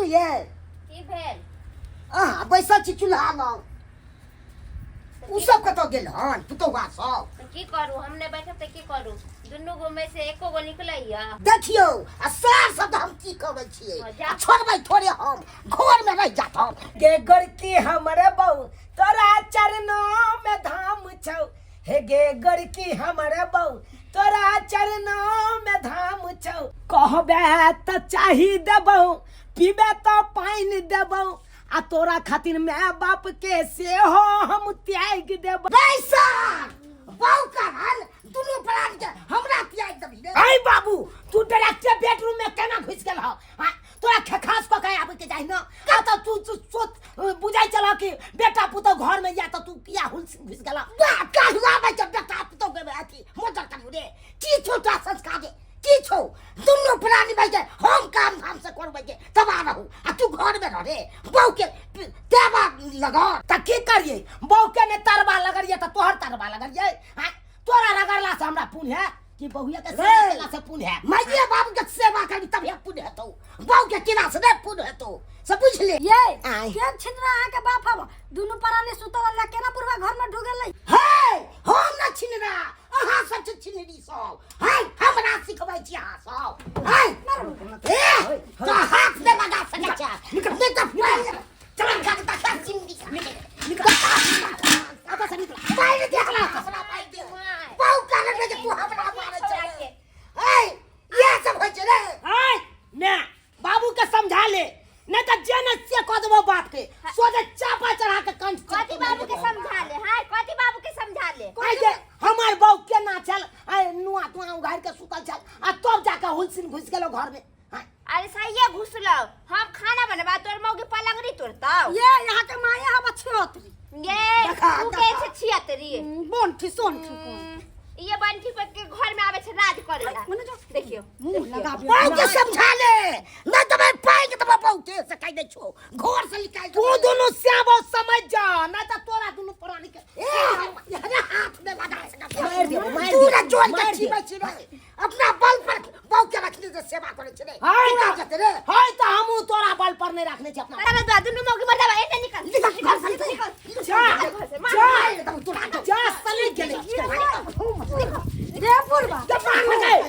बुझलियै? की भेल? अहाँ बैसल छी चूल्हा लग, ओ सब कतऽ गेल हन पुतौआ सब? तऽ की करू, हम नहि बैठब तऽ की करू? दुनू गो में से एको गो निकलैया। देखियौ आ सार सब हम की करै छियै। हँ, जा। आ छोड़बै थोड़े, हम घर में रहि जात हम। गे गोरकी हमर बहू तोरा चरणों में धाम छौ, हे गे गोरकी हमर बहू तोरा चरणों में धाम छौ। कहबे तऽ चाही देबौ, पीबे तऽ पानि देबौ, आ तोरा खातिर माय बाप के सेहो हम त्याग देबौ। बैसार बहु कहल दुनू प्राण के हमरा त्याग देबही रे। अरे बाबू, तू डायरेक्ट बेडरूम में केना घुस गेल ह? हाँ, तोरा खेखास कऽ के आबै के चाही न। आ तऽ तू तू सोच बुझाइ छल कि बेटा पुतहु घर में या तऽ तू किया हुलस घुस गेल? बा कहला नै के बेटा पुतहु के अथी मोटर करू रे। की छौ तोरा संस्कार रे? की छौ? दुनू प्राणी भाई के हम काम धाम से करबै के तबाह रहू आ तू घर में रह रे, बहू के तेवा लगा। तऽ की करियै? बहू के ने तरबा लगलियै तऽ तोहर तरबा लगलियै। हाँ, तोरा रगड़ला से हमरा पुण्य है कि बहुआ के सेवा रे। केला से पुण्य है? माइये बाबू के सेवा करबी तभे पुण्य हेतौ, बहू के केला से नहि पुण्य हेतौ, से बुझ ले। ये आय। केहन छिनरा अहाँ के बाप हब, दुनू प्राणी सुतल ला केना बुढ़वा घर में ढुगल? हे, हम न छिनरा, अहाँ सब छी छिनरी सब। हे, हमरा सिखबै छी अहाँ सब? हे ए, तो हाथ में लगा सकै छै, नहीं तो पैर चल जा के देखा छिनरी। निकल आता से निकल। पैर देखला हमरा पैर दे। बहु कहलक जे तू हमरा मारै छै। हे, इएह सब होइ छै रे। आय ने बाबू के समझा ले, नहीं तो जे न से कह देबो बाप के सोझे चापा चढ़ा के कंठ। कथी बाबू के समझा ले? हाय, कथी बाबू के समझा ले? आइ जे हमार बहू केना छल, आइ नुआ तुआ उघारि के सुतल छल आ तब जाके हुलसिन घुसि गेलो घर में। हाँ। अरे सहिए घुसलौ, हम खाना बनबा तोर मौगी पलंगरी तोड़तौ। ये यहाँ के माया हब छियत्री। ये देखा, तू देखा। के छै छियतरी? बोनठी सोनठी कोन। ये बंठी पर के घर में आवे छै राज करेला। मने जो देखियो। मुंह लगा। बहू के समझा ले, नहीं तो मैं पाई के तब बहू के से कह दे छो घर से निकाल। तू दुनू श्याबो समझ जा, नहीं तो तोरा दुनू प्राणी के ए, हमारे हाथ में लगा सका। मार देबो, मार तू देबो, ना जोड़ के मार देबो। छिबै छिबै अपना बल पर बहू के रखने से सेवा करे छे रे। हाय। तू ना जते रे। हाय, तो हमहूँ तोरा बल पर नहीं रखने छी अपना। अरे बा दुनू मौगी मर जाबा, एने निकल। निकल घर से, निकल। जा। घर से मार। जा। मार देबो तोरा के। जा, सली गेलै। रे बुढ़वा। दबान में गए।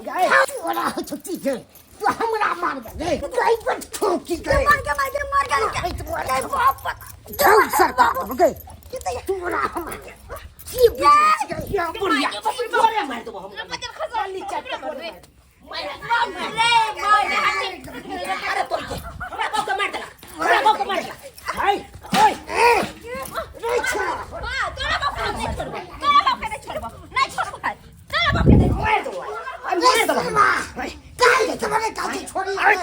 गए। तोरा हो छुट्टी के तू हमरा मार दे रे, गई पर ठोकी गए। मर के मर के मर गेल के बाप। जाऊ सरकार गई तोरा हमरा की बुझै छी? या बुढ़िया तोरे मार देबो हम। बचल खसा। जल्दी चल के तोरे मार। रे मार हटी। अरे तोर के हमरा बाप के मार देलक, हमरा बाप के मार देलक। हाय ओए। ए रे छा। हां, तोरा बाप के नहीं छोड़बो, तोरा बाप के नहीं छोड़बो, नहीं छोड़बो, तोरा बाप के नहीं। मार देबो, मार देलक। काहे के तुम्हारे काहे छोड़ी? अरे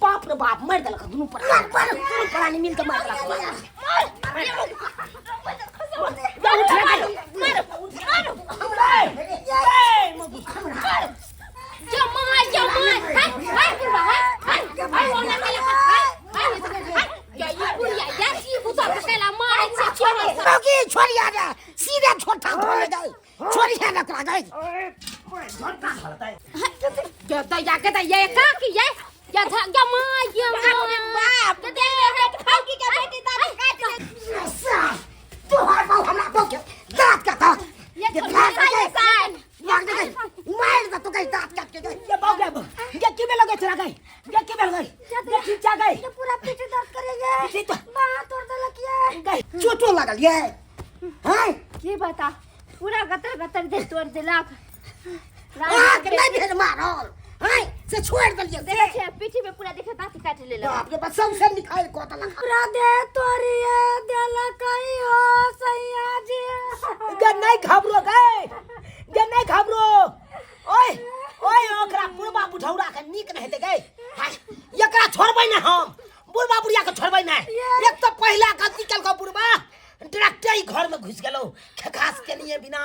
बाप रे बाप, मार देलक दुनू पर, दुनू प्राणी मिल के मार देलक। मार, उठ रे। मार मार। ए मगु। जमा जमा, हाय हाय बुढ़वा, हाय हाय हाय, ओना केला, हाय हाय हाय। या ये बुढ़िया या ई बुता केला मारै छै छोरा सब। बाकी छोड़िया रे, सीधे छोटा धोले गई, छोड़िया न करा गई। या दैया के दैया का की ये या था या मां या बाप के दे रे खाकी के बेटी दांत काट दे। साफ तोहर बाऊ हमरा बाऊ के दांत का दांत ये ये छोटा दांत साई के साई मार दे गई, मार दे तो गई दांत काट के गई। ये बाप के ये की में लगे चला गई, ये की में लगे, ये खींचा गई। ये पूरा पीठ दर्द करे ये। पीठ तो- बांह तोड़ देलक ये। गई। चोटो लागल ये हैं? की बता, पूरा गतर गतर दे तोड़ देलक। आग नहीं भेल मारल हैं से छोड़ देलिए से। देखे छै पीठी में पूरा, देखे दांत काट लेलक। बाप रे बाप, सबसे निकाल को देलक। पूरा दे तोड़िए देलक हो सैया जी। गे नहीं घबरो गए, गे नहीं घबरो। ओए ओए, ओकरा बुढ़बा बुढ़ौरा के नीक नहीं हेतै गए। हाय, एकरा छोड़बै ना हम, बुढ़बा बुढ़िया के छोड़बै ना। एक तो पहिला गलती केलकौ बुढ़बा, डायरेक्टे ही घर में घुस गेलौ खेखास के लिए बिना।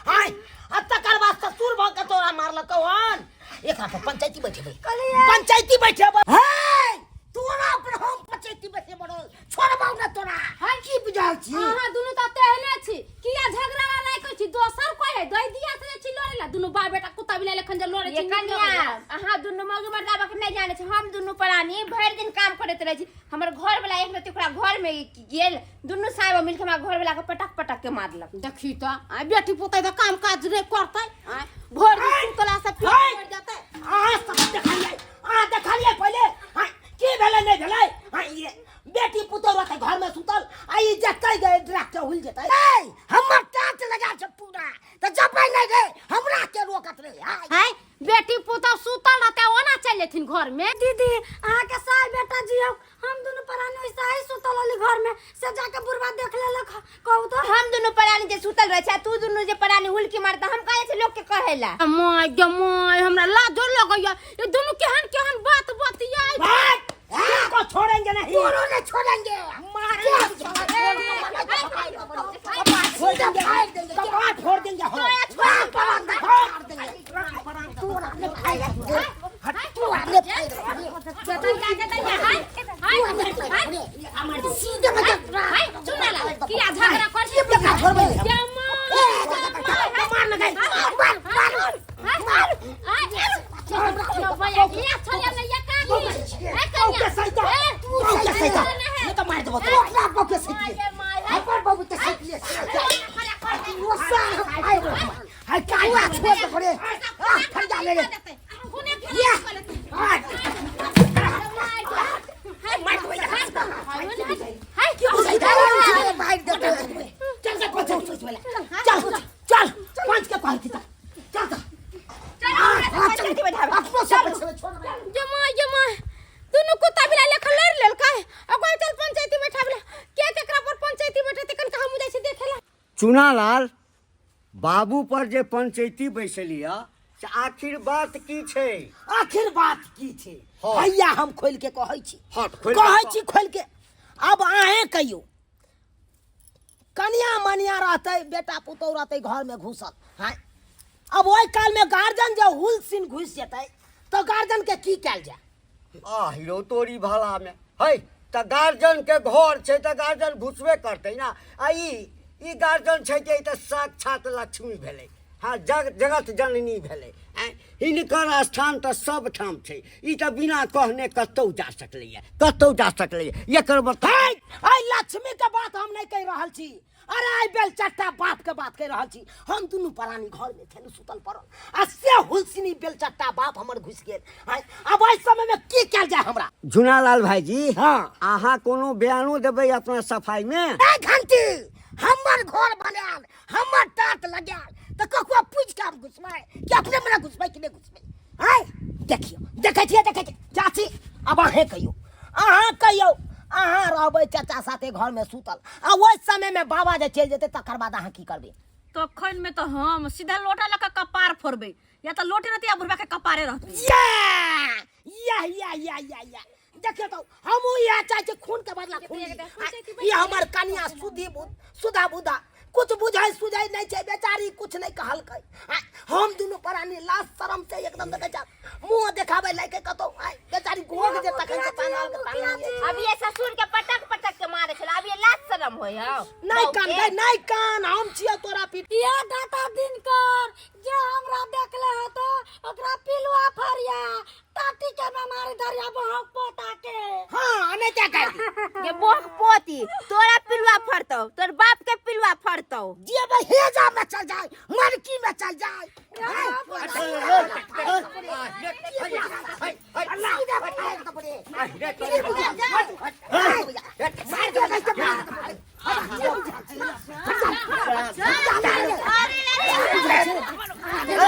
हाय, आ तकर बाद ससुर भऽ के तोरा मारलकौ हन। एकरा पर पंचायती बैठेबै, पंचायती बैठेबै। हे, तोरा पर हम पचैती बैठे बड़ो छोड़बौ ना तोरा, की बुझल छी? अहाँ दुनू तऽ तेहने छी, किया झगड़ा लड़ाई करै छी? दोसर कोई है दै दिया से छी लड़े ला? दुनू बाप बेटा कुत्ता बिलाइ लखन जे लड़े ये छी, नीक कनिया लगैया। अहाँ दुनू मौगी मर्दाबा के नहीं जाने छै, हम दुनू प्राणी प्राणी भरि दिन काम करैत रहै छी। हमर घर वाला एक रति ओकरा घर में गेल, दुनू साहेब मिल के हमरा घर वाला के पटक पटक के मारलक। देखी तो आ बेटी पुतै तऽ काम काज नहि करतै, आ भरि दिन सुतला से पेट भरि जेतै। अहाँ सब देखलियै, अहाँ देखलियै पहिले, हाँ, की भेलै नहि भेलै? हाँ, ये बेटी पुतोह रहतै घर में सुतल आ ई जेतै गे ड्रग के हुल जेतै। ए, हमर टाट लगा छै पूरा तऽ जबै नहि रे, हमरा के रोकत रे? हाय। हाय, बेटी पुतोह सुतल रहतै ओना चलि जेथिन घर में। दीदी, अहाँके साय बेटा जियौ, हम दुनू प्राणी वैसा ही सुतल रहली घर में, से जाके बुढ़वा देख लेलक। कहू तो हम दुनू प्राणी जे सुतल रहे छै, तू दुनू जे प्राणी हुलकी मारता, हम काहे से लोग के कहेला? My गे my, हमरा लाजो लगैया, ये दुनू केहन केहन बात बतियाइ। भाई, को छोड़ेंगे नहीं, दोनों ने छोड़ेंगे, छोड़ देंगे, कपार फोड़ देंगे हम। किया झगड़ा कर छी? मार लगाई। के सैता, के सैता, ये तो मार देबो तोरा। बाबू के सैतिए, हमर बाबू के सैतिए। वो सार आइ हाय काय पूरा छोड़ दे पड़े। आ फरिया ले रे। ये आ मार देबो। की सैता मार दे। चल चल चल चल चल, पांच के कहै छी, चल चल चल। अपनो सब छोड़। जमा जमा, दुनू कुत्ता बिला लेखा लड़ लेलकै। आ कोई चल पंचायती बैठाबला, के केकरा पर पंचायती बैठेतै? कन हम जाइ छी देखेला। चुनालाल बाबू पर जे पंचायती बैसलिया से आखिर बात की छै? आखिर बात की छै? हाँ। भैया, हम खोल के कहै छी। हाँ, तऽ खोलि के कहै कह। छी खोल के। अब अहें कहियो, कनिया मनिया रहतै, बेटा पुतोह रहतै घर में घुसल हैं, अब ओहि काल में गार्जियन जे हुल सिन घुसि जेतै तऽ गार्जियन के की कयल जाय? आ हीरो तोरी भला में है तऽ गार्जियन के घर छै तऽ गार्जियन घुसबे करतै ना। आ ई ई गार्जियन छै कि ई तऽ साक्षात लक्ष्मी भेलै। हाँ, जग जगत जननी भेलै। आँय, हिनकर स्थान तऽ सब ठाम छै। ई तऽ बिना कहने कतहु जा सकलैए, कतहु जा सकलैए। एकर मतलब है आइ लक्ष्मी के बात हम नहीं कहि रहल छी। अरे, आइ बेलचट्टा बाप के बात कहि रहल छी। हम दुनू प्राणी घर में छलहुँ सुतल पड़ल आ से हुलसिनी बेलचट्टा बाप हमर घुसि गेल। आँय, अब एहि समय में की कयल जाय हमरा? झुनालाल भाईजी। हाँ। अहाँ कोनो बयानो देबै अपना सफाई में? ए घंटी, हमर घर बनायल, हमर टाट लगायल, तऽ ककरो पूछि के हम घुसबै कि अपने मने घुसबै कि नहि घुसबै? आँय, देखियौ, देखै छियै, देखै छियै चाची। अब अहें कहियौ, अहाँ कहियौ, अहाँ रहबै चाचा साथे घर में सुतल आ ओहि समय में बाबा जे चलि जेतै, तकर बाद अहाँ की करबै? तखन में तो हम सीधा लोटा लऽ कऽ कपार फोड़बै, या तऽ लोटे रहतै या बुढ़बा के कपारे रहतै। या या या या या या, देखियौ तो हमहूँ इएह चाहै छी, खून के बदला खून ली। ई हमर कनिया सुधी बुध सुधा बुधा कुछ बुझै सुझै नहि छै बेचारी, कुछ नहि कहलकै। आ, हम दुनू प्राणी लाज शरम से एकदम देखै छै मुँह देखाबै लायक कतौ। आय, बेचारी गोग जे तखन से तानल के तानल। अब ये ससुर के पटक पटक के मारे छल, अब ये लाज शरम होय हौ? नहि कान गै, नहि कान, हम छियौ तोरा पीठ। ये दाता दिनकर जे हमरा देखले होतो, ओकरा पिलुआ फरिया टाटी के बीमारी धरिया बहक पोता के। हाँ, नहि क्या कर के बोक पोती, तोरा पिलुआ फड़तौ, तोर बाप के पिलुआ फड़तौ। जेबै हेजा में चल जाए, मरकी में चल जाए।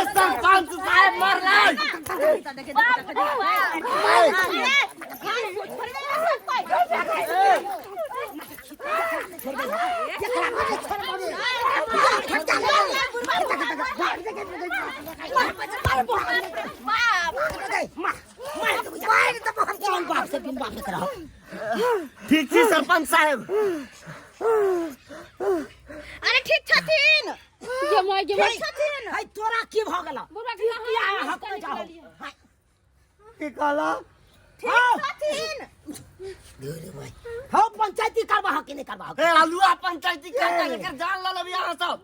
सरपंच साहेब मरलै। कौन बाप से बिन बाप के रहो? ठीक छी सरपंच साहेब? अरे, ठीक छथिन। जमाई जमाई। है, तोरा की भऽ गेल? बुढ़बा के किया हक में जाओ? की कहला? छथिन। हो, पंचायती करबा हो कि नहीं करबा हो? ए आलुआ पंचायती करता, एकर जान ल लेबै अहाँ सब।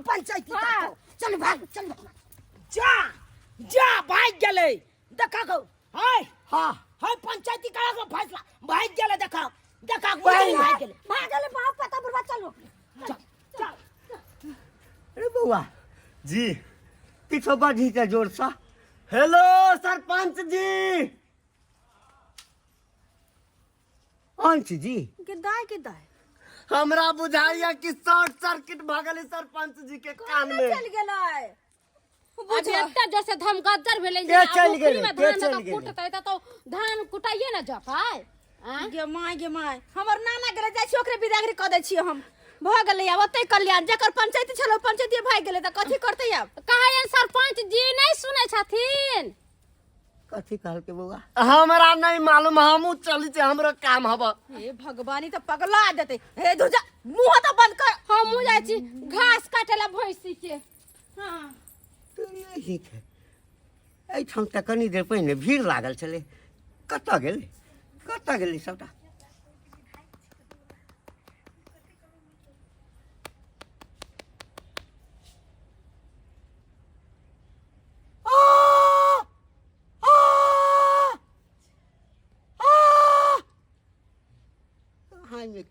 पंचायती करतौ। चल भाग, चल। जा जा, भाग गेलै, देखा गौ। हाय। हाँ। हय पंचायती करा के फैसला भाग गेलै। देखा देखा, बुझली भाग गेलै। भाग गेलै बाप पता बुढ़वा। चलू। चल चल। अरे बौआ। जी। किछो बजही तऽ जोरसँ। हेलो सरपंच जी। अंश जी। गिद्दाय गिद्दाय। हमरा बुझाइया कि शॉर्ट सर्किट भऽ गेलै सरपंच जी के कान में। चलि गेलै। अभी एते जोर से धमगज्जर भेलै के जे आब चलि ओखरी गेलै? में के धान चलि दऽ गेलै? कुटतै तऽ धान कुटाइए ने जतै आँय? गे माय, गे माय, हमर नाना गेलै। जाइ छी, ओकरे बिदागरी कऽ दै छियै हम। भऽ गेलै आब ओतै कल्याण। जकर पंचायती छलै, पंचायती भागि गेलै, तऽ कथी करतै आब? कहै सरपंच जी नहि सुनै छथिन। कथी कहलकै बौआ? हमरा नहीं मालूम, हमहूँ चली छी, हमरो काम हब। हे भगवानी, तऽ पगला देतै। हे धुजा, मुँह तऽ बंद कर। हमहूँ जाइ छी घास काटे ला भैंसी के। हाँ। ठीक है। एहिठाम तऽ कनी देर पहिने भीड़ लागल छलै, कतऽ गेलै, कतऽ गेलै सबटा? आ आ आ! कहाँ एहिमे?